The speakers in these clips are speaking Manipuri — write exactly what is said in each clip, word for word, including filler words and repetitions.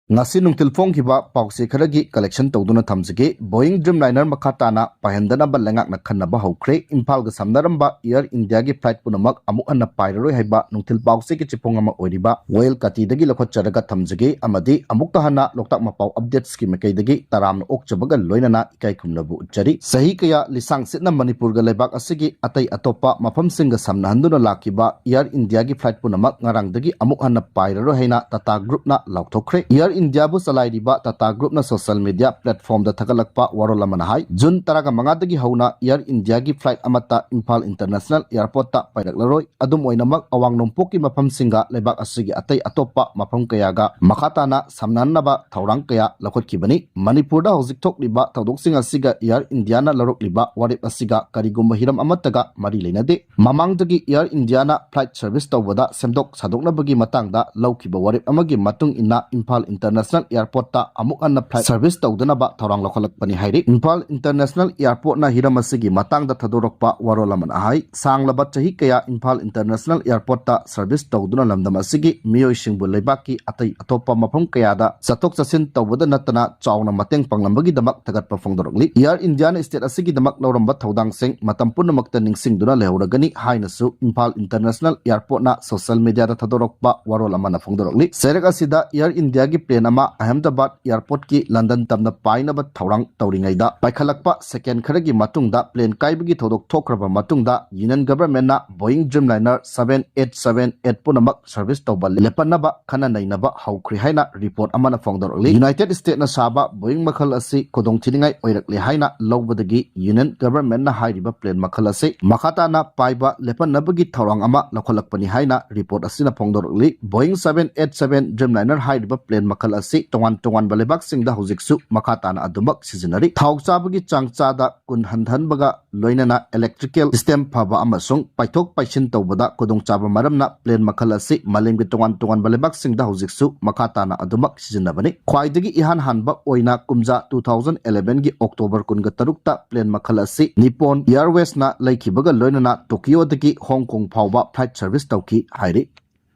ꯉꯁꯤ ꯅꯨꯡꯊꯤꯜ ꯐꯣꯡꯈꯤꯕ ꯄꯥꯎꯆꯦ ꯈꯔꯒꯤ collection ꯇꯧꯗꯨꯅ ꯊꯝꯖꯒꯦ꯫ Boeing Dreamliner ꯃꯈꯥ ꯇꯥꯅ ꯄꯥꯏꯍꯟꯗꯅꯕ ꯂꯩꯉꯥꯛꯅ ꯈꯟꯅꯕ ꯍꯧꯈ꯭ꯔꯦ꯫ ꯏꯝꯐꯥꯜꯒ ꯁꯝꯅꯔꯝꯕ Air Indiaꯒꯤ flight ꯄꯨꯝꯅꯃꯛ ꯑꯃꯨꯛ ꯍꯟꯅ ꯄꯥꯏꯔꯔꯣꯏ ꯍꯥꯏꯕ ꯅꯨꯡꯊꯤꯜ ꯄꯥꯎꯆꯦꯒꯤ ꯆꯤꯐꯣꯡ ꯑꯃ ꯑꯣꯏꯔꯤꯕ ꯋꯥꯌꯦꯜ ꯀꯥꯇꯤꯗꯒꯤ ꯂꯧꯈꯠꯆꯔꯒ ꯊꯝꯖꯒꯦ꯫ ꯑꯃꯗꯤ ꯑꯃꯨꯛꯀ ꯍꯟꯅ ꯂꯣꯛꯇꯥꯛ ꯃꯄꯥꯎ updatesꯀꯤ ꯃꯥꯏꯀꯩꯗꯒꯤ ꯇꯔꯥꯝꯅ ꯑꯣꯛꯆꯕꯒ ꯂꯣꯏꯅꯅ ꯏꯀꯥꯏ ꯈꯨꯝꯅꯕ ꯎꯠꯆꯔꯤ꯫ ꯆꯍꯤ ꯀꯌꯥ ꯂꯤꯁꯥꯡ ꯁꯤꯠꯅ ꯃꯅꯤꯄꯨꯔꯒ ꯂꯩꯕꯥꯛ ꯑꯁꯤꯒꯤ ꯑꯇꯩ ꯑꯇꯣꯞꯄ ꯃꯐꯝꯁꯤꯡꯒ ꯁꯝꯅꯍꯟꯗꯨꯅ ꯂꯥꯛꯈꯤꯕ Air Indiaꯒꯤ flight ꯄꯨꯝꯅꯃꯛ ꯉꯔꯥꯡꯗꯒꯤ ꯑꯃꯨꯛ ꯍꯟꯅ ꯄꯥꯏꯔꯔꯣꯏ ꯍꯥꯏꯅ Tata Groupꯅ ꯂꯥꯎꯊꯣꯛꯈ꯭ꯔꯦ꯫ Air Indiaꯕꯨ ꯆꯂꯥꯏꯔꯤꯕ Tata Groupꯅ social media platformꯗ ꯊꯥꯒꯠꯂꯛꯄ ꯋꯥꯔꯣꯜ ꯑꯃꯅ ꯍꯥꯏ, ꯖꯨꯟ ꯇꯔꯥꯒ ꯃꯉꯥꯗꯒꯤ ꯍꯧꯅ Air Indiaꯒꯤ flight ꯑꯃꯠꯇ ꯏꯝꯐꯥꯜ International Airportꯇ ꯄꯥꯏꯔꯛꯂꯔꯣꯏ꯫ ꯑꯗꯨꯝ ꯑꯣꯏꯅꯃꯛ, ꯑꯋꯥꯡ ꯅꯣꯡꯄꯣꯛꯀꯤ ꯃꯐꯝꯁꯤꯡꯒ ꯂꯩꯕꯥꯛ ꯑꯁꯤꯒꯤ ꯑꯇꯩ ꯑꯇꯣꯞꯄ ꯃꯐꯝ ꯀꯌꯥꯒ ꯃꯈꯥ ꯇꯥꯅ ꯁꯝꯅꯍꯟꯅꯕ ꯊꯧꯔꯥꯡ ꯀꯌꯥ ꯂꯧꯈꯠꯈꯤꯕꯅꯤ꯫ ꯃꯅꯤꯄꯨꯔꯗ ꯍꯧꯖꯤꯛ ꯊꯣꯛꯂꯤꯕ ꯊꯧꯗꯣꯛꯁꯤꯡ ꯑꯁꯤꯒ Air Indiaꯅ ꯂꯧꯔꯛꯂꯤꯕ ꯋꯥꯔꯦꯞ ꯑꯁꯤꯒ ꯀꯔꯤꯒꯨꯝꯕ ꯍꯤꯔꯝ ꯑꯃꯠꯇꯒ ꯃꯔꯤ ꯂꯩꯅꯗꯦ꯫ ꯃꯃꯥꯡꯗꯒꯤ Air Indiaꯅ flight service ꯇꯧꯕꯗ ꯁꯦꯝꯗꯣꯛ ꯁꯥꯗꯣꯛꯅꯕꯒꯤ ꯃꯇꯥꯡꯗ ꯂꯧꯈꯤꯕ ꯋꯥꯔꯦꯞ ꯑꯃꯒꯤ ꯃꯇꯨꯡ ꯏꯟꯅ ꯏꯝꯐꯥꯜ International Airportꯇ ꯑꯃꯨꯛ ꯍꯟꯅ flight service ꯇꯧꯗꯅꯕ ꯊꯧꯔꯥꯡ ꯂꯧꯈꯠꯂꯛꯄꯅꯤ ꯍꯥꯏꯔꯤ꯫ ꯏꯝꯐꯥꯜ International Airportꯅ ꯍꯤꯔꯝ ꯑꯁꯤꯒꯤ ꯃꯇꯥꯡꯗ ꯊꯥꯗꯣꯔꯛꯄ ꯋꯥꯔꯣꯜ ꯑꯃꯅ ꯍꯥꯏ, ꯁꯥꯡꯂꯕ ꯆꯍꯤ ꯀꯌꯥ ꯏꯝꯐꯥꯜ International Airportꯇ service ꯇꯧꯗꯨꯅ ꯂꯝꯗꯝ ꯑꯁꯤꯒꯤ ꯃꯤꯑꯣꯏꯁꯤꯡꯕꯨ ꯂꯩꯕꯥꯛꯀꯤ ꯑꯇꯩ ꯑꯇꯣꯞꯄ ꯃꯐꯝ ꯀꯌꯥꯗ ꯆꯠꯊꯣꯛ ꯆꯠꯁꯤꯟ ꯇꯧꯕꯗ ꯅꯠꯇꯅ ꯆꯥꯎꯅ ꯃꯇꯦꯡ ꯄꯥꯡꯂꯝꯕꯒꯤꯗꯃꯛ ꯊꯥꯒꯠꯄ ꯐꯣꯡꯗꯣꯔꯛꯂꯤ꯫ Air Indiaꯅ state ꯑꯁꯤꯒꯤꯗꯃꯛ ꯂꯧꯔꯝꯕ ꯊꯧꯗꯥꯡꯁꯤꯡ ꯃꯇꯝ ꯄꯨꯝꯅꯃꯛꯇ ꯅꯤꯡꯁꯤꯡꯗꯨꯅ ꯂꯩꯍꯧꯔꯒꯅꯤ ꯍꯥꯏꯅꯁꯨ ꯏꯝꯐꯥꯜ International Airportꯅ social mediaꯗ ꯊꯥꯗꯣꯔꯛꯄ ꯋꯥꯔꯣꯜ ꯑꯃꯅ ꯐꯣꯡꯗꯣꯔꯛꯂꯤ꯫ ꯆꯩꯔꯛ ꯑꯁꯤꯗ Air Indiaꯒꯤ plane ꯑꯃ Ahmedabad Airportꯀꯤ ꯂꯟꯗꯟ ꯇꯝꯅ ꯄꯥꯏꯅꯕ ꯊꯧꯔꯥꯡ ꯇꯧꯔꯤꯉꯩꯗ ꯄꯥꯏꯈꯠꯂꯛꯄ second ꯈꯔꯒꯤ ꯃꯇꯨꯡꯗ plane ꯀꯥꯏꯕꯒꯤ ꯊꯧꯗꯣꯛ ꯊꯣꯛꯈ꯭ꯔꯕ ꯃꯇꯨꯡꯗ Union Governmentꯅ Boeing Dreamliner seven eight seven eight ꯄꯨꯝꯅꯃꯛ service ꯇꯧꯕ ꯂꯦꯞꯍꯟꯅꯕ ꯈꯟꯅ ꯅꯩꯅꯕ ꯍꯧꯈ꯭ꯔꯦ ꯍꯥꯏꯅ report ꯑꯃꯅ ꯐꯣꯡꯗꯣꯔꯛꯂꯤ꯫ United Stateꯅ ꯁꯥꯕ Boeing ꯃꯈꯜ ꯑꯁꯤ ꯈꯨꯗꯣꯡꯊꯤꯅꯤꯡꯉꯥꯏ ꯑꯣꯏꯔꯛꯂꯦ ꯍꯥꯏꯅ ꯂꯧꯕꯗꯒꯤ Union Governmentꯅ ꯍꯥꯏꯔꯤꯕ plane ꯃꯈꯜ ꯑꯁꯤ ꯃꯈꯥ ꯇꯥꯅ ꯄꯥꯏꯕ ꯂꯦꯞꯍꯟꯅꯕꯒꯤ ꯊꯧꯔꯥꯡ ꯑꯃ ꯂꯧꯈꯠꯂꯛꯄꯅꯤ ꯍꯥꯏꯅ report ꯑꯁꯤꯅ ꯐꯣꯡꯗꯣꯔꯛꯂꯤ꯫ Boeing seven eight seven Dreamliner ꯍꯥꯏꯔꯤꯕ plane ꯃꯈꯜ ꯑꯁꯤ ꯇꯣꯉꯥꯟ ꯇꯣꯉꯥꯟꯕ ꯂꯩꯕꯥꯛꯁꯤꯡꯗ ꯍꯧꯖꯤꯛꯁꯨ ꯃꯈꯥ ꯇꯥꯅ ꯑꯗꯨꯃꯛ ꯁꯤꯖꯤꯟꯅꯔꯤ꯫ ꯊꯥꯎ ꯆꯥꯕꯒꯤ ꯆꯥꯡ ꯆꯥꯗ ꯀꯨꯟ ꯍꯟꯊꯍꯟꯕꯒ ꯂꯣꯏꯅꯅ electrical system ꯐꯕ ꯑꯃꯁꯨꯡ ꯄꯥꯏꯊꯣꯛ ꯄꯥꯏꯁꯤꯟ ꯇꯧꯕꯗ ꯈꯨꯗꯣꯡꯆꯥꯕ ꯃꯔꯝꯅ plane ꯃꯈꯜ ꯑꯁꯤ ꯃꯥꯂꯦꯝꯒꯤ ꯇꯣꯉꯥꯟ ꯇꯣꯉꯥꯟꯕ ꯂꯩꯕꯥꯛꯁꯤꯡꯗ ꯍꯧꯖꯤꯛꯁꯨ ꯃꯈꯥ ꯇꯥꯅ ꯑꯗꯨꯃꯛ ꯁꯤꯖꯤꯟꯅꯕꯅꯤ꯫ ꯈ꯭ꯋꯥꯏꯗꯒꯤ ꯏꯍꯥꯟ ꯍꯥꯟꯕ ꯑꯣꯏꯅ ꯀꯨꯝꯖꯥ two thousand elevenꯒꯤ October ꯀꯨꯟꯒ ꯇꯔꯨꯛꯇ plane ꯃꯈꯜ ꯑꯁꯤ Nippon Airwaysꯅ ꯂꯩꯈꯤꯕꯒ ꯂꯣꯏꯅꯅ Tokyoꯗꯒꯤ Hong Kong ꯐꯥꯎꯕ flight service ꯇꯧꯈꯤ ꯍꯥꯏꯔꯤ꯫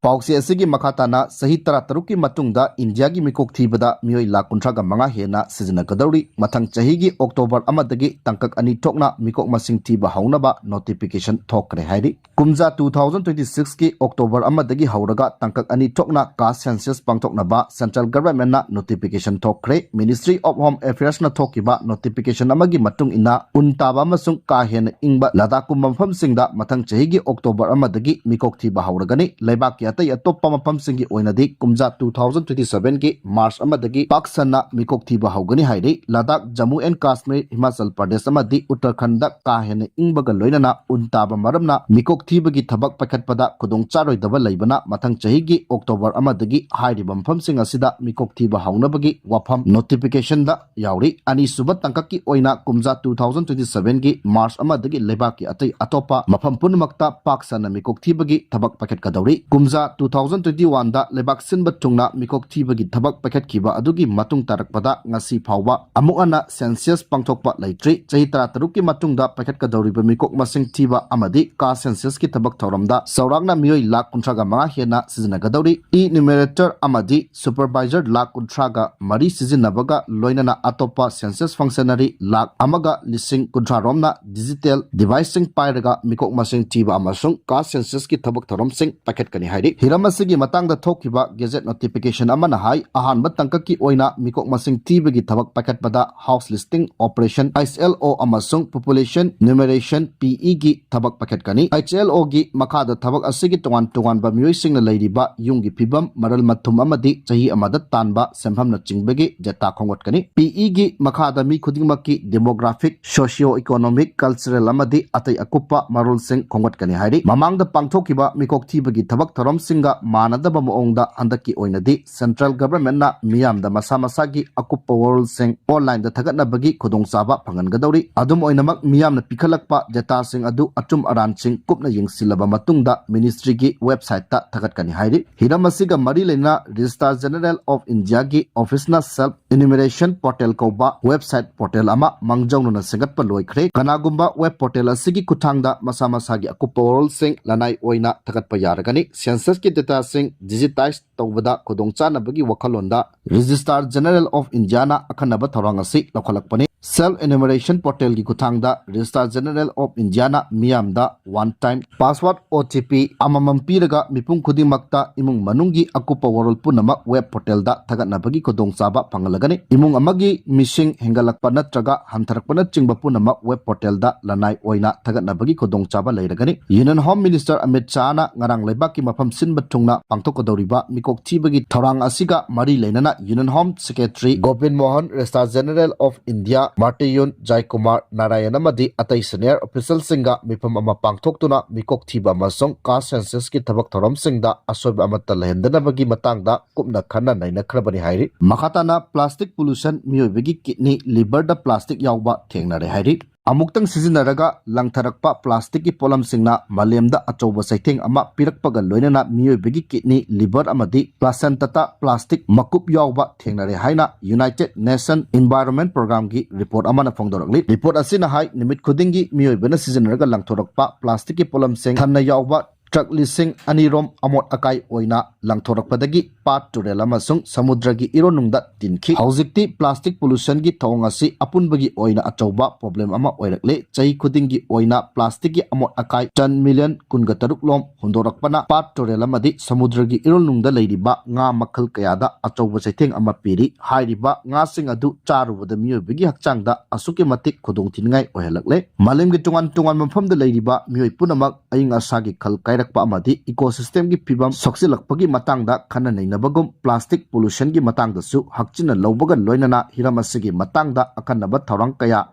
ꯄꯥꯎꯆꯦ ꯑꯁꯤꯒꯤ ꯃꯈꯥ ꯇꯥꯅ, ꯆꯍꯤ ꯇꯔꯥꯇꯔꯨꯛꯀꯤ ꯃꯇꯨꯡꯗ ꯏꯟꯗꯤꯌꯥꯒꯤ ꯃꯤꯀꯣꯛ ꯊꯤꯕꯗ ꯃꯤꯑꯣꯏ ꯂꯥꯈ ꯀꯨꯟꯊ꯭ꯔꯥꯒ ꯃꯉꯥ ꯍꯦꯟꯅ ꯁꯤꯖꯤꯟꯅꯒꯗꯧꯔꯤ꯫ ꯃꯊꯪ ꯆꯍꯤꯒꯤ ꯑꯣꯛꯇꯣꯕꯔ ꯑꯃꯗꯒꯤ ꯇꯥꯡꯀꯛ ꯑꯅꯤ ꯊꯣꯛꯅ ꯃꯤꯀꯣꯛ ꯃꯁꯤꯡ ꯊꯤꯕ ꯍꯧꯅꯕ ꯅꯣꯇꯤꯐꯤꯀꯦꯁꯟ ꯊꯣꯛꯈ꯭ꯔꯦ ꯍꯥꯏꯔꯤ꯫ ꯀꯨꯝꯖꯥ two thousand twenty six ꯀꯤ ꯑꯣꯛꯇꯣꯕꯔ ꯑꯃꯗꯒꯤ ꯍꯧꯔꯒ ꯇꯥꯡꯀꯛ ꯑꯅꯤ ꯊꯣꯛꯅ ꯀꯥꯁ ꯁꯦꯟꯁꯁ ꯄꯥꯡꯊꯣꯛꯅꯕ ꯁꯦꯟꯇ꯭ꯔꯦꯜ ꯒꯚꯔꯟꯃꯦꯟꯠꯅ ꯅꯣꯇꯤꯐꯤꯀꯦꯁꯟ ꯊꯣꯛꯈ꯭ꯔꯦ꯫ Ministry of Home Affairs ꯅ ꯊꯣꯛꯈꯤꯕ ꯅꯣꯇꯤꯐꯤꯀꯦꯁꯟ ꯑꯃꯒꯤ ꯃꯇꯨꯡ ꯏꯟꯅ, ꯎꯟ ꯇꯥꯕ ꯑꯃꯁꯨꯡ ꯀꯥ ꯍꯦꯟꯅ ꯏꯪꯕ ꯂꯗꯥꯈꯀꯨꯝꯕ ꯃꯐꯝꯁꯤꯡꯗ ꯃꯊꯪ ꯆꯍꯤꯒꯤ ꯑꯣꯛꯇꯣꯕꯔ ꯑꯃꯗꯒꯤ ꯃꯤꯀꯣꯛ ꯊꯤꯕ ꯍꯧꯔꯒꯅꯤ꯫ ꯂꯩꯕꯥꯛꯀꯤ ꯑꯇꯩ ꯑꯇꯣꯞꯄ ꯃꯐꯝꯁꯤꯡꯒꯤ ꯑꯣꯏꯅꯗꯤ ꯀꯨꯝꯖꯥ two thousand twenty seven ꯒꯤ ꯃꯥꯔꯆ ꯑꯃꯗꯒꯤ ꯄꯥꯛ ꯁꯟꯅ ꯃꯤꯀꯣꯛ ꯊꯤꯕ ꯍꯧꯒꯅꯤ ꯍꯥꯏꯔꯤ꯫ ꯂꯗꯥꯈ, ꯖꯝꯃꯨ ꯑꯦꯟ ꯀꯥꯁꯃꯤꯔ, ꯍꯤꯃꯥꯆꯜ ꯄ꯭ꯔꯗꯦꯁ ꯑꯃꯗꯤ ꯎꯠꯇꯔꯈꯟꯗ ꯀꯥ ꯍꯦꯟꯅ ꯏꯪꯕꯒ ꯂꯣꯏꯅꯅ ꯎꯟ ꯇꯥꯕ ꯃꯔꯝꯅ ꯃꯤꯀꯣꯛ ꯊꯤꯕꯒꯤ ꯊꯕꯛ ꯄꯥꯏꯈꯠꯄꯗ ꯈꯨꯗꯣꯡ ꯆꯥꯔꯣꯏꯗꯕ ꯂꯩꯕꯅ, ꯃꯊꯪ ꯆꯍꯤꯒꯤ ꯑꯣꯛꯇꯣꯕꯔ ꯑꯃꯗꯒꯤ ꯍꯥꯏꯔꯤꯕ ꯃꯐꯝꯁꯤꯡ ꯑꯁꯤꯗ ꯃꯤꯀꯣꯛ ꯊꯤꯕ ꯍꯧꯅꯕꯒꯤ ꯋꯥꯐꯝ ꯅꯣꯇꯤꯐꯤꯀꯦꯁꯟꯗ ꯌꯥꯎꯔꯤ꯫ ꯑꯅꯤꯁꯨꯕ ꯇꯥꯡꯀꯛꯀꯤ ꯑꯣꯏꯅ ꯀꯨꯝꯖꯥ two thousand twenty seven ꯒꯤ ꯃꯥꯔꯆ ꯑꯃꯗꯒꯤ ꯂꯩꯕꯥꯛꯀꯤ ꯑꯇꯩ ꯑꯇꯣꯞꯄ ꯃꯐꯝ ꯄꯨꯝꯅꯃꯛꯇ ꯄꯥꯛ ꯁꯟꯅ ꯃꯤꯀꯣꯛ ꯊꯤꯕꯒꯤ ꯊꯕꯛ ꯄꯥꯏꯈꯠꯀꯗꯧꯔꯤ꯫ ꯀꯨꯝꯖꯥ two thousand twenty one ꯗ ꯂꯩꯕꯥꯛ ꯁꯤꯟꯕ ꯊꯨꯡꯅ ꯃꯤꯀꯣꯛ ꯊꯤꯕꯒꯤ ꯊꯕꯛ ꯄꯥꯏꯈꯠꯈꯤꯕ ꯑꯗꯨꯒꯤ ꯃꯇꯨꯡ ꯇꯥꯔꯛꯄꯗ ꯉꯁꯤ ꯐꯥꯎꯕ ꯑꯃꯨꯛ ꯍꯟꯅ ꯁꯦꯟꯁꯁ ꯄꯥꯡꯊꯣꯛꯄ ꯂꯩꯇ꯭ꯔꯤ꯫ ꯆꯍꯤ ꯇꯔꯥꯇꯔꯨꯛꯀꯤ ꯃꯇꯨꯡꯗ ꯄꯥꯏꯈꯠꯀꯗꯧꯔꯤꯕ ꯃꯤꯀꯣꯛ ꯃꯁꯤꯡ ꯊꯤꯕ ꯑꯃꯗꯤ ꯀꯥꯁ ꯁꯦꯟꯁꯁꯀꯤ ꯊꯕꯛ ꯊꯧꯔꯝꯗ ꯆꯥꯎꯔꯥꯛꯅ ꯃꯤꯑꯣꯏ ꯂꯥꯈ ꯀꯨꯟꯊ꯭ꯔꯥꯒ ꯃꯉꯥ ꯍꯦꯟꯅ ꯁꯤꯖꯤꯟꯅꯒꯗꯧꯔꯤ꯫ ꯏꯅ꯭ꯌꯨꯃꯦꯔꯦꯇꯔ ꯑꯃꯗꯤ ꯁꯨꯄꯔꯚꯥꯏꯖꯔ ꯂꯥꯈ ꯀꯨꯟꯊ꯭ꯔꯥꯒ ꯃꯔꯤ ꯁꯤꯖꯤꯟꯅꯕꯒ ꯂꯣꯏꯅꯅ ꯑꯇꯣꯞꯄ ꯁꯦꯟꯁꯁ ꯐꯪꯁꯅꯔꯤ ꯂꯥꯈ ꯑꯃꯒ ꯂꯤꯁꯤꯡ ꯀꯨꯟꯊ꯭ꯔꯥ ꯔꯣꯝꯅ ꯗꯤꯖꯤꯇꯦꯜ ꯗꯤꯚꯥꯏꯁꯁꯤꯡ ꯄꯥꯏꯔꯒ ꯃꯤꯀꯣꯛ ꯃꯁꯤꯡ ꯊꯤꯕ ꯑꯃꯁꯨꯡ ꯀꯥꯁ ꯁꯦꯟꯁꯁꯀꯤ ꯊꯕꯛ ꯊꯧꯔꯝꯁꯤꯡ ꯄꯥꯏꯈꯠꯀꯅꯤ ꯍꯥꯏꯔꯤ꯫ ꯍꯤꯔꯝ ꯑꯁꯤꯒꯤ ꯃꯇꯥꯡꯗ ꯊꯣꯛꯈꯤꯕ ꯒꯦꯖꯦꯠ ꯅꯣꯇꯤꯐꯤꯀꯦꯁꯟ ꯑꯃꯅ ꯍꯥꯏ, ꯑꯍꯥꯟꯕ ꯇꯥꯡꯀꯛꯀꯤ ꯑꯣꯏꯅ ꯃꯤꯀꯣꯛ ꯃꯁꯤꯡ ꯊꯤꯕꯒꯤ ꯊꯕꯛ ꯄꯥꯏꯈꯠꯄꯗ house listing operation, H L O, ꯑꯃꯁꯨꯡ ꯄꯣꯄꯨꯂꯦꯁꯟ ꯅ꯭ꯌꯨꯃꯔꯦꯁꯟ, P E, ꯒꯤ ꯊꯕꯛ ꯄꯥꯏꯈꯠꯀꯅꯤ꯫ H L O ꯒꯤ ꯃꯈꯥꯗ ꯊꯕꯛ ꯑꯁꯤꯒꯤ ꯇꯣꯉꯥꯟ ꯇꯣꯉꯥꯟꯕ ꯃꯤꯑꯣꯏꯁꯤꯡꯅ ꯂꯩꯔꯤꯕ ꯌꯨꯝꯒꯤ ꯐꯤꯕꯝ, ꯃꯔꯜ ꯃꯊꯨꯝ ꯑꯃꯗꯤ ꯆꯍꯤ ꯑꯃꯗ ꯇꯥꯟꯕ ꯁꯦꯟꯐꯝꯅꯆꯤꯡꯕꯒꯤ ꯗꯦꯇꯥ ꯈꯣꯝꯒꯠꯀꯅꯤ꯫ P E ꯒꯤ ꯃꯈꯥꯗ ꯃꯤ ꯈꯨꯗꯤꯡꯃꯛꯀꯤ demographic, socio-economic, cultural ꯑꯃꯗꯤ ꯑꯇꯩ ꯑꯀꯨꯞꯄ ꯃꯔꯣꯜꯁꯤꯡ ꯈꯣꯝꯒꯠꯀꯅꯤ ꯍꯥꯏꯔꯤ꯫ ꯃꯃꯥꯡꯗ ꯄꯥꯡꯊꯣꯛꯈꯤꯕ ꯃꯤꯀꯣꯛ ꯊꯤꯕꯒꯤ ꯊꯕꯛ ꯊꯧꯔꯝꯁꯤꯡꯒ ꯃꯥꯟꯅꯗꯕ ꯃꯑꯣꯡꯗ ꯍꯟꯗꯛꯀꯤ ꯑꯣꯏꯅꯗꯤ ꯁꯦꯟꯇ꯭ꯔꯦꯜ ꯒꯚꯔꯟꯃꯦꯟꯠꯅ ꯃꯤꯌꯥꯝꯗ ꯃꯁꯥ ꯃꯁꯥꯒꯤ ꯑꯀꯨꯞꯄ ꯋꯥꯔꯣꯜꯁꯤꯡ ꯑꯣꯟꯂꯥꯏꯟꯗ ꯊꯥꯒꯠꯅꯕꯒꯤ ꯈꯨꯗꯣꯡꯆꯥꯕ ꯐꯪꯍꯟꯒꯗꯧꯔꯤ꯫ ꯑꯗꯨꯝ ꯑꯣꯏꯅꯃꯛ, ꯃꯤꯌꯥꯝꯅ ꯄꯤꯈꯠꯂꯛꯄ ꯗꯦꯇꯥꯁꯤꯡ ꯑꯗꯨ ꯑꯆꯨꯝ ꯑꯔꯥꯟꯁꯤꯡ ꯀꯨꯞꯅ ꯌꯦꯡꯁꯤꯜꯂꯕ ꯃꯇꯨꯡꯗ ꯃꯤꯅꯤꯁꯇ꯭ꯔꯤꯒꯤ ꯋꯦꯕꯁꯥꯏꯠꯇ ꯊꯥꯒꯠꯀꯅꯤ ꯍꯥꯏꯔꯤ꯫ ꯍꯤꯔꯝ ꯑꯁꯤꯒ ꯃꯔꯤ ꯂꯩꯅꯅ ꯔꯦꯖꯤꯁꯇ꯭ꯔꯥꯔ ꯖꯦꯅꯔꯦꯜ ꯑꯣꯐ ꯏꯟꯗꯤꯌꯥꯒꯤ ꯑꯣꯐꯤꯁꯅ ꯁꯦꯜꯐ ꯏꯅ꯭ꯌꯨꯃꯔꯦꯁꯟ ꯄꯣꯔꯇꯦꯜ ꯀꯧꯕ ꯋꯦꯕꯁꯥꯏꯠ ꯄꯣꯔꯇꯦꯜ ꯑꯃ ꯃꯥꯡꯖꯧꯅꯅ ꯁꯦꯝꯒꯠꯄ ꯂꯣꯏꯈ꯭ꯔꯦ꯫ ꯀꯅꯥꯒꯨꯝꯕ ꯋꯦꯕ ꯄꯣꯔꯇꯦꯜ ꯑꯁꯤꯒꯤ ꯈꯨꯠꯊꯥꯡꯗ ꯃꯁꯥ ꯃꯁꯥꯒꯤ ꯑꯀꯨꯞꯄ ꯋꯥꯔꯣꯜꯁꯤꯡ ꯂꯅꯥꯏ ꯑꯣꯏꯅ ꯊꯥꯒꯠꯄ ꯌꯥꯔꯒꯅꯤ꯫ ꯁꯦꯟꯁꯁ ꯀꯤ ꯗꯦꯇꯥꯁꯤꯡ ꯗꯤꯖꯤꯇꯥꯏꯖ ꯇꯧꯕꯗ ꯈꯨꯗꯣꯡꯆꯥꯅꯕꯒꯤ ꯋꯥꯈꯜꯂꯣꯟꯗ Registrar General of Indiaꯅ ꯑꯈꯟꯅꯕ ꯊꯧꯔꯥꯡ ꯑꯁꯤ ꯂꯧꯈꯠꯂꯛꯄꯅꯤ꯫ Self Enumeration Portalꯒꯤ ꯈꯨꯠꯊꯥꯡꯗ Registrar General of Indiaꯅ ꯃꯤꯌꯥꯝꯗ one time password, O T P ꯑꯃꯃꯝ ꯄꯤꯔꯒ ꯃꯤꯄꯨꯝ ꯈꯨꯗꯤꯡꯃꯛꯇ ꯏꯃꯨꯡ ꯃꯅꯨꯡꯒꯤ ꯑꯀꯨꯞꯄ ꯋꯥꯔꯣꯜ ꯄꯨꯝꯅꯃꯛ web portalꯗ ꯊꯥꯒꯠꯅꯕꯒꯤ ꯈꯨꯗꯣꯡꯆꯥꯕ ꯐꯪꯍꯜꯂꯒꯅꯤ꯫ ꯏꯃꯨꯡ ꯑꯃꯒꯤ ꯃꯤꯁꯤꯡ ꯍꯦꯟꯒꯠꯂꯛꯄ ꯅꯠꯇ꯭ꯔꯒ ꯍꯟꯊꯔꯛꯄꯅꯆꯤꯡꯕ ꯄꯨꯝꯅꯃꯛ web portalꯗ ꯂꯅꯥꯏ ꯑꯣꯏꯅ ꯊꯥꯒꯠꯅꯕꯒꯤ ꯈꯨꯗꯣꯡꯆꯥꯕ ꯂꯩꯔꯒꯅꯤ꯫ Union Home Minister ꯑꯃꯤꯠ ꯁꯥꯍꯅ ꯉꯔꯥꯡ ꯂꯩꯕꯥꯛꯀꯤ ꯃꯐꯝ ꯁꯤꯟꯕ ꯊꯨꯡꯅ ꯄꯥꯡꯊꯣꯛꯀꯗꯧꯔꯤꯕ ꯃꯤꯀꯣꯛ ꯊꯤꯕꯒꯤ ꯊꯧꯔꯥꯡ ꯑꯁꯤꯒ ꯃꯔꯤ ꯂꯩꯅꯅ Union Home Secretary Gobin Mohan, Registrar General of India ꯃꯥꯔꯇꯤꯌꯨꯟ ꯖꯥꯏꯀꯨꯃꯥꯔ Narayan ꯑꯃꯗꯤ ꯑꯇꯩ senior officialꯁꯤꯡꯒ ꯃꯤꯐꯝ ꯑꯃ ꯄꯥꯡꯊꯣꯛꯇꯨꯅ ꯃꯤꯀꯣꯛ ꯊꯤꯕ ꯑꯃꯁꯨꯡ caste censusꯀꯤ ꯊꯕꯛ ꯊꯧꯔꯝꯁꯤꯡꯗ ꯑꯁꯣꯏꯕ ꯑꯃꯠꯇ ꯂꯩꯍꯟꯗꯅꯕꯒꯤ ꯃꯇꯥꯡꯗ ꯀꯨꯞꯅ ꯈꯟꯅ ꯅꯩꯅꯈ꯭ꯔꯕꯅꯤ ꯍꯥꯏꯔꯤ꯫ ꯃꯈꯥ ꯇꯥꯅ plastic pollution, ꯃꯤꯑꯣꯏꯕꯒꯤ kidney, liverꯗ plastic ꯌꯥꯎꯕ ꯊꯦꯡꯅꯔꯦ ꯍꯥꯏꯔꯤ꯫ ꯑꯃꯨꯛꯇꯪ ꯁꯤꯖꯤꯟꯅꯔꯒ ꯂꯪꯊꯔꯛꯄ plasticꯀꯤ ꯄꯣꯠꯂꯝꯁꯤꯡꯅ ꯃꯥꯂꯦꯝꯗ ꯑꯆꯧꯕ ꯆꯩꯊꯦꯡ ꯑꯃ ꯄꯤꯔꯛꯄꯒ ꯂꯣꯏꯅꯅ ꯃꯤꯑꯣꯏꯕꯒꯤ kidney, liver ꯑꯃꯗꯤ placentata plastic ꯃꯀꯨꯞ ꯌꯥꯎꯕ ꯊꯦꯡꯅꯔꯦ ꯍꯥꯏꯅ United Nations Environment Programꯒꯤ report ꯑꯃꯅ ꯐꯣꯡꯗꯣꯔꯛꯂꯤ꯫ Report ꯑꯁꯤꯅ ꯍꯥꯏ, ꯅꯨꯃꯤꯠ ꯈꯨꯗꯤꯡꯒꯤ ꯃꯤꯑꯣꯏꯕꯅ ꯁꯤꯖꯤꯟꯅꯔꯒ ꯂꯪꯊꯣꯔꯛꯄ plasticꯀꯤ ꯄꯣꯠꯂꯝꯁꯤꯡ ꯊꯟꯅ ꯌꯥꯎꯕ truck ꯂꯤꯁꯤꯡ ꯑꯅꯤꯔꯣꯝ ꯑꯃꯣꯠ ꯑꯀꯥꯏ ꯑꯣꯏꯅ ꯂꯪꯊꯣꯔꯛꯄꯗꯒꯤ ꯄꯥꯠ ꯇꯨꯔꯦꯜ ꯑꯃꯁꯨꯡ ꯁꯃꯨꯗ꯭ꯔꯒꯤ ꯏꯔꯣꯟꯅꯨꯡꯗ ꯇꯤꯟꯈꯤ꯫ ꯍꯧꯖꯤꯛꯇꯤ plastic pollutionꯒꯤ ꯊꯧꯑꯣꯡ ꯑꯁꯤ ꯑꯄꯨꯟꯕꯒꯤ ꯑꯣꯏꯅ ꯑꯆꯧꯕ problem ꯑꯃ ꯑꯣꯏꯔꯛꯂꯦ꯫ ꯆꯍꯤ ꯈꯨꯗꯤꯡꯒꯤ ꯑꯣꯏꯅ plasticꯀꯤ ꯑꯃꯣꯠ ꯑꯀꯥꯏ ton million ꯀꯨꯟꯒ ꯇꯔꯨꯛ ꯂꯣꯝ ꯍꯨꯟꯗꯣꯔꯛꯄꯅ ꯄꯥꯠ ꯇꯨꯔꯦꯜ ꯑꯃꯗꯤ ꯁꯃꯨꯗ꯭ꯔꯒꯤ ꯏꯔꯣꯟꯅꯨꯡꯗ ꯂꯩꯔꯤꯕ ꯉꯥ ꯃꯈꯜ ꯀꯌꯥꯗ ꯑꯆꯧꯕ ꯆꯩꯊꯦꯡ ꯑꯃ ꯄꯤꯔꯤ꯫ ꯍꯥꯏꯔꯤꯕ ꯉꯥꯁꯤꯡ ꯑꯗꯨ ꯆꯥꯔꯨꯕꯗ ꯃꯤꯑꯣꯏꯕꯒꯤ ꯍꯛꯆꯥꯡꯗ ꯑꯁꯨꯛꯀꯤ ꯃꯇꯤꯛ ꯈꯨꯗꯣꯡꯊꯤꯅꯤꯡꯉꯥꯏ ꯑꯣꯏꯍꯜꯂꯛꯂꯦ꯫ ꯃꯥꯂꯦꯝꯒꯤ ꯇꯣꯉꯥꯟ ꯇꯣꯉꯥꯟꯕ ꯃꯐꯝꯗ ꯂꯩꯔꯤꯕ ꯃꯤꯑꯣꯏ ꯄꯨꯝꯅꯃꯛ ꯑꯏꯪ ꯑꯁꯥꯒꯤ ꯈꯜ ꯀꯥꯏꯔꯛꯄ ꯑꯃꯗꯤ ecosystemꯒꯤ ꯐꯤꯕꯝ ꯁꯣꯛꯆꯤꯜꯂꯛꯄꯒꯤ ꯃꯇꯥꯡꯗ ꯈꯟꯅ ꯅꯩꯅꯕꯒꯨꯝ plastic pollutionꯒꯤ ꯃꯇꯥꯡꯗꯁꯨ ꯍꯛꯆꯤꯟꯅ ꯂꯧꯕꯒ ꯂꯣꯏꯅꯅ ꯍꯤꯔꯝ ꯑꯁꯤꯒꯤ ꯃꯇꯥꯡꯗ ꯑꯈꯟꯅꯕ ꯊꯧꯔꯥꯡ ꯀꯌꯥ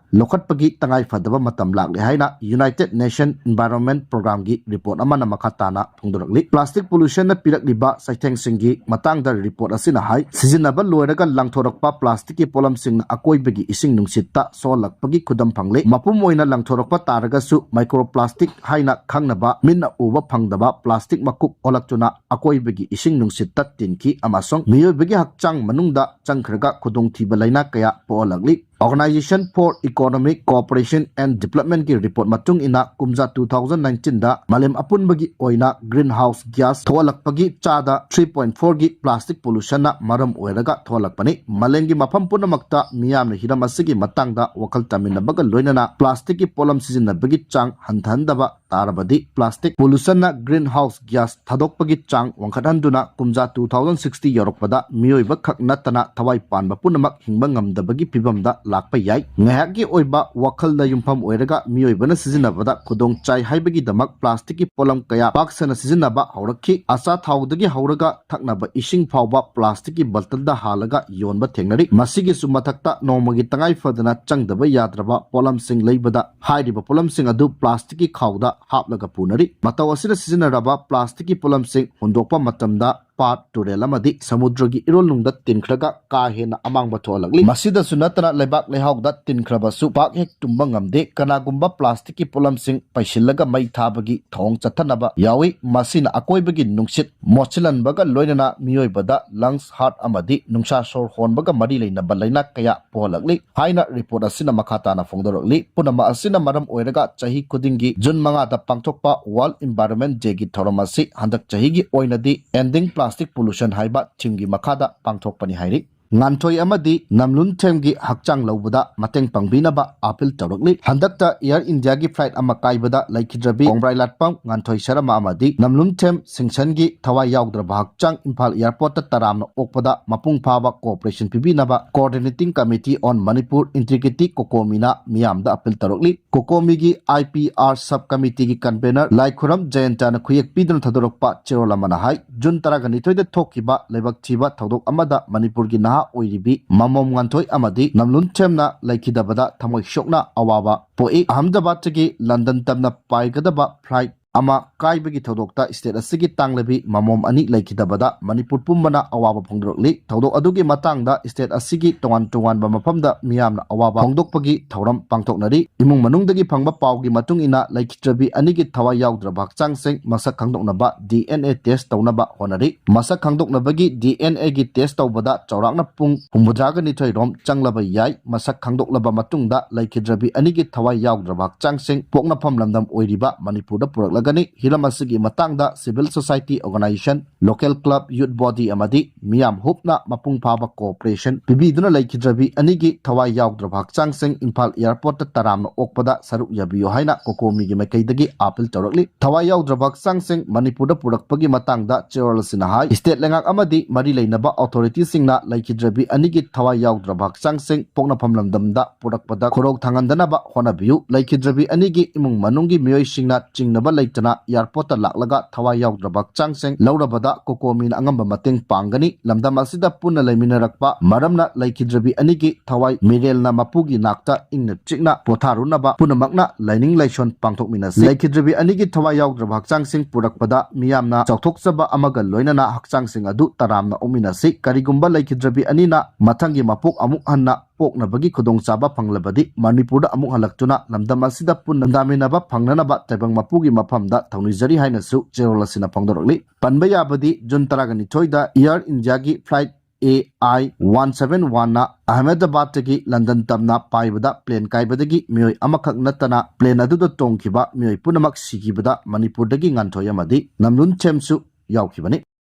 ꯂꯧꯈꯠꯄꯒꯤ ꯇꯉꯥꯏ ꯐꯗꯕ ꯃꯇꯝ ꯂꯥꯛꯂꯦ ꯍꯥꯏꯅ United Nation Environment Programꯒꯤ report ꯑꯃꯅ ꯃꯈꯥ ꯇꯥꯅ ꯐꯣꯡꯗꯣꯔꯛꯂꯤ꯫ Plastic pollutionꯅ ꯄꯤꯔꯛꯂꯤꯕ ꯆꯩꯊꯦꯡꯁꯤꯡꯒꯤ ꯃꯇꯥꯡꯗ report ꯑꯁꯤꯅ ꯍꯥꯏ, ꯁꯤꯖꯤꯟꯅꯕ ꯂꯣꯏꯔꯒ ꯂꯪꯊꯣꯔꯛꯄ plasticꯀꯤ ꯄꯣꯠꯂꯝꯁꯤꯡꯅ ꯑꯀꯣꯏꯕꯒꯤ ꯏꯁꯤꯡ ꯅꯨꯡꯁꯤꯠꯇ ꯁꯣꯛꯍꯜꯂꯛꯄꯒꯤ ꯈꯨꯗꯝ ꯐꯪꯂꯦ꯫ ꯃꯄꯨꯝ ꯑꯣꯏꯅ ꯂꯪꯊꯣꯔꯛꯄ ꯇꯥꯔꯒꯁꯨ microplastic ꯍꯥꯏꯅ ꯈꯪꯅꯕ ꯃꯤꯠꯅ ꯎꯕ ꯐꯪꯗꯕ plastic ꯃꯀꯨꯞ ꯑꯣꯜꯂꯛꯇꯨꯅ ꯑꯀꯣꯏꯕꯒꯤ ꯏꯁꯤꯡ ꯅꯨꯡꯁꯤꯠꯇ ꯇꯤꯟꯈꯤ ꯑꯃꯁꯨꯡ ꯃꯤꯑꯣꯏꯕꯒꯤ ꯍꯛꯆꯥꯡ ꯃꯅꯨꯡꯗ ꯆꯪꯈ꯭ꯔꯒ ꯈꯨꯗꯣꯡꯊꯤꯕ ꯂꯥꯏꯅꯥ ꯀꯌꯥ ꯄꯣꯛꯍꯜꯂꯛꯂꯤ꯫ Organization for Economic Cooperation and Development ꯀꯤ report ꯃꯇꯨꯡ ꯏꯟꯅ, ꯀꯨꯝꯖꯥ two thousand nineteen ꯗ ꯃꯥꯂꯦꯝ ꯑꯄꯨꯟꯕꯒꯤ ꯑꯣꯏꯅ greenhouse gas ꯊꯣꯛꯍꯜꯂꯛꯄꯒꯤ ꯆꯥꯗ three point four ꯒꯤ plastic pollution ꯅ ꯃꯔꯝ ꯑꯣꯏꯔꯒ ꯊꯣꯛꯍꯜꯂꯛꯄꯅꯤ꯫ ꯃꯥꯂꯦꯝꯒꯤ ꯃꯐꯝ ꯄꯨꯝꯅꯃꯛꯇ ꯃꯤꯌꯥꯝꯅ ꯍꯤꯔꯝ ꯑꯁꯤꯒꯤ ꯃꯇꯥꯡꯗ ꯋꯥꯈꯜ ꯇꯥꯃꯤꯟꯅꯕꯒ ꯂꯣꯏꯅꯅ plastic ꯀꯤ ꯄꯣꯠꯂꯝ ꯁꯤꯖꯤꯟꯅꯕꯒꯤ ꯆꯥꯡ ꯍꯟꯊꯍꯟꯗꯕ ꯇꯥꯔꯕꯗꯤ, plastic pollution ꯅ greenhouse gas ꯊꯥꯗꯣꯛꯄꯒꯤ ꯆꯥꯡ ꯋꯥꯡꯈꯠꯍꯟꯗꯨꯅ ꯀꯨꯝꯖꯥ two thousand sixty ꯌꯧꯔꯛꯄꯗ ꯃꯤꯑꯣꯏꯕ ꯈꯛ ꯅꯠꯇꯅ ꯊꯋꯥꯏ ꯄꯥꯟꯕ ꯄꯨꯝꯅꯃꯛ ꯍꯤꯡꯕ ꯉꯝꯗꯕꯒꯤ ꯐꯤꯕꯝꯗ ꯂꯥꯛꯄ ꯌꯥꯏ꯫ ꯉꯥꯏꯍꯥꯛꯀꯤ ꯑꯣꯏꯕ ꯋꯥꯈꯜꯗ ꯌꯨꯝꯐꯝ ꯑꯣꯏꯔꯒ ꯃꯤꯑꯣꯏꯕꯅ ꯁꯤꯖꯤꯟꯅꯕꯗ ꯈꯨꯗꯣꯡ ꯆꯥꯏ ꯍꯥꯏꯕꯒꯤꯗꯃꯛ plastic ꯀꯤ ꯄꯣꯠꯂꯝ ꯀꯌꯥ ꯄꯥꯛ ꯁꯟꯅ ꯁꯤꯖꯤꯟꯅꯕ ꯍꯧꯔꯛꯈꯤ꯫ ꯑꯆꯥ ꯊꯥꯎꯗꯒꯤ ꯍꯧꯔꯒ ꯊꯛꯅꯕ ꯏꯁꯤꯡ ꯐꯥꯎꯕ plastic ꯀꯤ bottle ꯗ ꯍꯥꯜꯂꯒ ꯌꯣꯟꯕ ꯊꯦꯡꯅꯔꯤ꯫ ꯃꯁꯤꯒꯤꯁꯨ ꯃꯊꯛꯇ ꯅꯣꯡꯃꯒꯤ ꯇꯉꯥꯏ ꯐꯗꯅ ꯆꯪꯗꯕ ꯌꯥꯗ꯭ꯔꯕ ꯄꯣꯠꯂꯝꯁꯤꯡ ꯂꯩꯕꯗ ꯍꯥꯏꯔꯤꯕ ꯄꯣꯠꯂꯝꯁꯤꯡ ꯑꯗꯨ plastic ꯀꯤ ꯈꯥꯎꯗ ꯍꯥꯞꯂꯒ ꯄꯨꯅꯔꯤ꯫ ꯃꯇꯧ ꯑꯁꯤꯅ ꯁꯤꯖꯤꯟꯅꯔꯕ plastic ꯀꯤ ꯄꯣꯠꯂꯝꯁꯤꯡ ꯍꯨꯟꯗꯣꯛꯄ ꯃꯇꯝꯗ ꯄꯥꯠ, ꯇꯨꯔꯦꯜ ꯑꯃꯗꯤ ꯁꯃꯨꯗ꯭ꯔꯒꯤ ꯏꯔꯣꯜꯅꯨꯡꯗ ꯇꯤꯟꯈ꯭ꯔꯒ ꯀꯥ ꯍꯦꯟꯅ ꯑꯃꯥꯡꯕ ꯊꯣꯛꯍꯜꯂꯛꯂꯤ꯫ ꯃꯁꯤꯗꯁꯨ ꯅꯠꯇꯅ ꯂꯩꯕꯥꯛ ꯂꯩꯍꯥꯎꯗ ꯇꯤꯟꯈ꯭ꯔꯕꯁꯨ ꯄꯥꯛ ꯍꯦꯛ ꯇꯨꯝꯕ ꯉꯝꯗꯦ꯫ ꯀꯅꯥꯒꯨꯝꯕ plastic ꯀꯤ ꯄꯣꯠꯂꯝꯁꯤꯡ ꯄꯩꯁꯤꯜꯂꯒ ꯃꯩ ꯊꯥꯕꯒꯤ ꯊꯧꯑꯣꯡ ꯆꯠꯊꯅꯕ ꯌꯥꯎꯏ꯫ ꯃꯁꯤꯅ ꯑꯀꯣꯏꯕꯒꯤ ꯅꯨꯡꯁꯤꯠ ꯃꯣꯠꯁꯤꯜꯍꯟꯕꯒ ꯂꯣꯏꯅꯅ ꯃꯤꯑꯣꯏꯕꯗ lungs, heart ꯑꯃꯗꯤ ꯅꯨꯡꯁꯥ ꯁꯣꯔ ꯍꯣꯟꯕꯒ ꯃꯔꯤ ꯂꯩꯅꯕ ꯂꯩꯅꯥ ꯀꯌꯥ ꯄꯣꯛꯍꯜꯂꯛꯂꯤ ꯍꯥꯏꯅ report ꯑꯁꯤꯅ ꯃꯈꯥ ꯇꯥꯅ ꯐꯣꯡꯗꯣꯔꯛꯂꯤ꯫ ꯄꯨꯝꯅꯃꯛ ꯑꯁꯤꯅ ꯃꯔꯝ ꯑꯣꯏꯔꯒ ꯆꯍꯤ ꯈꯨꯗꯤꯡꯒꯤ June ꯃꯉꯥꯗ ꯄꯥꯡꯊꯣꯛꯄ World Environment Day ꯒꯤ ꯊꯧꯔꯝ ꯑꯁꯤ ꯍꯟꯗꯛ ꯆꯍꯤꯒꯤ ꯑꯣꯏꯅꯗꯤ Ending Plastic Pollution ꯍꯥꯏꯕ theme ꯒꯤ ꯃꯈꯥꯗ ꯄꯥꯡꯊꯣꯛꯄꯅꯤ ꯍꯥꯏꯔꯤ꯫ ꯉꯥꯟꯊꯣꯏ ꯑꯃꯗꯤ ꯅꯝꯂꯨꯟꯊꯦꯝꯒꯤ ꯍꯛꯆꯥꯡ ꯂꯧꯕꯗ ꯃꯇꯦꯡ ꯄꯥꯡꯕꯤꯅꯕ appeal ꯇꯧꯔꯛꯂꯤ꯫ ꯍꯟꯗꯛꯇ Air India ꯒꯤ flight ꯑꯃ ꯀꯥꯏꯕꯗ ꯂꯩꯈꯤꯗ꯭ꯔꯕꯤ ꯀꯣꯡꯕ꯭ꯔꯥꯏꯂꯥꯠꯄꯝ ꯉꯥꯟꯊꯣꯏ ꯁꯔꯃ ꯑꯃꯗꯤ ꯅꯝꯂꯨꯟꯊꯦꯝ ꯁꯤꯡꯁꯟꯒꯤ ꯊꯋꯥꯏ ꯌꯥꯎꯗ꯭ꯔꯕ ꯍꯛꯆꯥꯡ ꯏꯝꯐꯥꯜ airport ꯇ ꯇꯔꯥꯝꯅ ꯑꯣꯛꯄꯗ ꯃꯄꯨꯡ ꯐꯥꯕ cooperation ꯄꯤꯕꯤꯅꯕ Coordinating Committee on Manipur Integrity, COCOMI ꯅ ꯃꯤꯌꯥꯝꯗ appeal ꯇꯧꯔꯛꯂꯤ꯫ COCOMI ꯒꯤ I P R sub committee ꯒꯤ convener ꯂꯥꯏꯈꯨꯔꯝ ꯖꯌꯟꯇꯅ ꯈꯨꯌꯦꯛ ꯄꯤꯗꯨꯅ ꯊꯥꯗꯣꯔꯛꯄ ꯆꯦꯔꯣꯜ ꯑꯃꯅ ꯍꯥꯏ, June ꯇꯔꯥꯒ ꯅꯤꯊꯣꯏꯗ ꯊꯣꯛꯈꯤꯕ ꯂꯩꯕꯛ ꯊꯤꯕ ꯊꯧꯗꯣꯛ ꯑꯃꯗ ꯃꯅꯤꯄꯨꯔꯒꯤ ꯅꯍꯥ ꯑꯣꯏꯔꯤꯕꯤ ꯃꯃꯣꯝ ꯉꯥꯟꯊꯣꯏ ꯑꯃꯗꯤ ꯅꯝꯂꯨꯟꯊꯦꯝꯅ ꯂꯩꯈꯤꯗꯕꯗ ꯊꯃꯣꯏ ꯁꯣꯛꯅ ꯑꯋꯥꯕ ꯄꯣꯛꯏ꯫ ꯑꯍꯃꯗꯥꯕꯥꯗꯇꯒꯤ ꯂꯟꯗꯟ ꯇꯝꯅ ꯄꯥꯏꯒꯗꯕ flight ꯑꯃ ꯀꯥꯏꯕꯒꯤ ꯊꯧꯗꯣꯛꯇ state ꯑꯁꯤꯒꯤ ꯇꯥꯡꯂꯕꯤ ꯃꯃꯣꯝ ꯑꯅꯤ ꯂꯩꯈꯤꯗꯕꯗ ꯃꯅꯤꯄꯨꯔ ꯄꯨꯝꯕꯅ ꯑꯋꯥꯕ ꯐꯣꯡꯗꯣꯔꯛꯂꯤ꯫ ꯊꯧꯗꯣꯛ ꯑꯗꯨꯒꯤ ꯃꯇꯥꯡꯗ state ꯑꯁꯤꯒꯤ ꯇꯣꯉꯥꯟ ꯇꯣꯉꯥꯟꯕ ꯃꯐꯝꯗ ꯃꯤꯌꯥꯝꯅ ꯑꯋꯥꯕ ꯐꯣꯡꯗꯣꯛꯄꯒꯤ ꯊꯧꯔꯝ ꯄꯥꯡꯊꯣꯛꯅꯔꯤ꯫ ꯏꯃꯨꯡ ꯃꯅꯨꯡꯗꯒꯤ ꯐꯪꯕ ꯄꯥꯎꯒꯤ ꯃꯇꯨꯡ ꯏꯟꯅ, ꯂꯩꯈꯤꯗ꯭ꯔꯕꯤ ꯑꯅꯤꯒꯤ ꯊꯋꯥꯏ ꯌꯥꯎꯗ꯭ꯔꯕ ꯍꯛꯆꯥꯡꯁꯤꯡ ꯃꯁꯛ ꯈꯪꯗꯣꯛꯅꯕ D N A test ꯇꯧꯅꯕ ꯍꯣꯠꯅꯔꯤ꯫ ꯃꯁꯛ ꯈꯪꯗꯣꯛꯅꯕꯒꯤ D N A ꯒꯤ test ꯇꯧꯕꯗ ꯆꯥꯎꯔꯥꯛꯅ ꯄꯨꯡ ꯍꯨꯝꯐꯨꯇꯔꯥꯒ ꯅꯤꯊꯣꯏ ꯔꯣꯝ ꯆꯪꯂꯕ ꯌꯥꯏ꯫ ꯃꯁꯛ ꯈꯪꯗꯣꯛꯂꯕ ꯃꯇꯨꯡꯗ, ꯂꯩꯈꯤꯗ꯭ꯔꯕꯤ ꯑꯅꯤꯒꯤ ꯊꯋꯥꯏ ꯌꯥꯎꯗ꯭ꯔꯕ ꯍꯛꯆꯥꯡꯁꯤꯡ ꯄꯣꯛꯅꯐꯝ ꯂꯝꯗꯝ ꯑꯣꯏꯔꯤꯕ ꯃꯅꯤꯄꯨꯔꯗ ꯄꯨꯔꯛꯂꯒꯅꯤ꯫ ꯍꯤꯔꯝ ꯑꯁꯤꯒꯤ ꯃꯇꯥꯡꯗ civil society organization, local club, youth body ꯑꯃꯗꯤ ꯃꯤꯌꯥꯝ ꯍꯨꯞꯅ ꯃꯄꯨꯡ ꯐꯥꯕ cooperation ꯄꯤꯕꯤꯗꯨꯅ, ꯂꯩꯈꯤꯗ꯭ꯔꯕꯤ ꯑꯅꯤꯒꯤ ꯊꯋꯥꯏ ꯌꯥꯎꯗ꯭ꯔꯕ ꯍꯛꯆꯥꯡꯁꯤꯡ ꯏꯝꯐꯥꯜ airport ꯇ ꯇꯔꯥꯝꯅ ꯑꯣꯛꯄꯗ ꯁꯔꯨꯛ ꯌꯥꯕꯤꯌꯨ ꯍꯥꯏꯅ COCOMI ꯒꯤ ꯃꯥꯏꯀꯩꯗꯒꯤ appeal ꯇꯧꯔꯛꯂꯤ꯫ ꯊꯋꯥꯏ ꯌꯥꯎꯗ꯭ꯔꯕ ꯍꯛꯆꯥꯡꯁꯤꯡ ꯃꯅꯤꯄꯨꯔꯗ ꯄꯨꯔꯛꯄꯒꯤ ꯃꯇꯥꯡꯗ ꯆꯦꯔꯣꯜ ꯑꯁꯤꯅ ꯍꯥꯏ, state ꯂꯩꯉꯥꯛ ꯑꯃꯗꯤ ꯃꯔꯤ ꯂꯩꯅꯕ authority ꯁꯤꯡꯅ ꯂꯩꯈꯤꯗ꯭ꯔꯕꯤ ꯑꯅꯤꯒꯤ ꯊꯋꯥꯏ ꯌꯥꯎꯗ꯭ꯔꯕ ꯍꯛꯆꯥꯡꯁꯤꯡ ꯄꯣꯛꯅꯐꯝ ꯂꯝꯗꯝꯗ ꯄꯨꯔꯛꯄꯗ ꯈꯨꯔꯧ ꯊꯥꯡꯍꯟꯗꯅꯕ ꯍꯣꯠꯅꯕꯤꯌꯨ꯫ ꯂꯩꯈꯤꯗ꯭ꯔꯕꯤ ꯑꯅꯤꯒꯤ ꯏꯃꯨꯡ ꯃꯅꯨꯡꯒꯤ ꯃꯤꯑꯣꯏꯁꯤꯡꯅ ꯆꯤꯡꯅꯕ ꯂꯩꯇꯅ airport ꯇ ꯂꯥꯛꯂꯒ ꯊꯋꯥꯏ ꯌꯥꯎꯗ꯭ꯔꯕ ꯍꯛꯆꯥꯡꯁꯤꯡ ꯂꯧꯔꯕꯗ COCOMI ꯅ ꯑꯉꯝꯕ ꯃꯇꯦꯡ ꯄꯥꯡꯒꯅꯤ꯫ ꯂꯝꯗꯝ ꯑꯁꯤꯗ ꯄꯨꯟꯅ ꯂꯩꯃꯤꯟꯅꯔꯛꯄ ꯃꯔꯝꯅ, ꯂꯩꯈꯤꯗ꯭ꯔꯕꯤ ꯑꯅꯤꯒꯤ ꯊꯋꯥꯏ ꯃꯤꯔꯦꯜꯅ ꯃꯄꯨꯒꯤ ꯅꯥꯛꯇ ꯏꯪꯅ ꯆꯤꯛꯅ ꯄꯣꯊꯥꯔꯨꯅꯕ ꯄꯨꯝꯅꯃꯛꯅ ꯂꯥꯏꯅꯤꯡ ꯂꯥꯏꯁꯣꯟ ꯄꯥꯡꯊꯣꯛꯃꯤꯟꯅꯁꯤ꯫ ꯂꯩꯈꯤꯗ꯭ꯔꯕꯤ ꯑꯅꯤꯒꯤ ꯊꯋꯥꯏ ꯌꯥꯎꯗ꯭ꯔꯕ ꯍꯛꯆꯥꯡꯁꯤꯡ ꯄꯨꯔꯛꯄꯗ ꯃꯤꯌꯥꯝꯅ ꯆꯥꯎꯊꯣꯛꯆꯕ ꯑꯃꯒ ꯂꯣꯏꯅꯅ ꯍꯛꯆꯥꯡꯁꯤꯡ ꯑꯗꯨ ꯇꯔꯥꯝꯅ ꯑꯣꯛꯃꯤꯟꯅꯁꯤ꯫ ꯀꯔꯤꯒꯨꯝꯕ ꯂꯩꯈꯤꯗ꯭ꯔꯕꯤ ꯑꯅꯤꯅ ꯃꯊꯪꯒꯤ ꯃꯄꯣꯛ ꯑꯃꯨꯛ ꯍꯟꯅ ꯄꯣꯛꯅꯕꯒꯤ ꯈꯨꯗꯣꯡꯆꯥꯕ ꯐꯪꯂꯕꯗꯤ, ꯃꯅꯤꯄꯨꯔꯗ ꯑꯃꯨꯛ ꯍꯜꯂꯛꯇꯨꯅ ꯂꯝꯗꯝ ꯑꯁꯤꯗ ꯄꯨꯟꯅ ꯈꯨꯟꯗꯥꯃꯤꯟꯅꯕ ꯐꯪꯅꯅꯕ ꯇꯥꯏꯕꯪ ꯃꯄꯨꯒꯤ ꯃꯐꯝꯗ ꯊꯧꯅꯤꯖꯔꯤ ꯍꯥꯏꯅꯁꯨ ꯆꯦꯔꯣꯜ ꯑꯁꯤꯅ ꯐꯣꯡꯗꯣꯔꯛꯂꯤ꯫ ꯄꯟꯕ ꯌꯥꯕꯗꯤ, ꯖꯨꯟ ꯇꯔꯥꯒ ꯅꯤꯊꯣꯏꯗ Air India ꯒꯤ flight A I one seven one ꯅ ꯑꯍꯃꯦꯗꯕꯥꯗꯇꯒꯤ ꯂꯟꯗꯟ ꯇꯝꯅ ꯄꯥꯏꯕꯗ plane ꯀꯥꯏꯕꯗꯒꯤ ꯃꯤꯑꯣꯏ ꯑꯃꯈꯛ ꯅꯠꯇꯅ plane ꯑꯗꯨꯗ ꯇꯣꯡꯈꯤꯕ ꯃꯤꯑꯣꯏ ꯄꯨꯝꯅꯃꯛ ꯁꯤꯈꯤꯕꯗ ꯃꯅꯤꯄꯨꯔꯗꯒꯤ ꯉꯥꯟꯊꯣꯏ ꯑꯃꯗꯤ ꯅꯝꯂꯨꯟ ꯊꯦꯝꯁꯨ ꯌꯥꯎꯈꯤꯕꯅꯤ꯫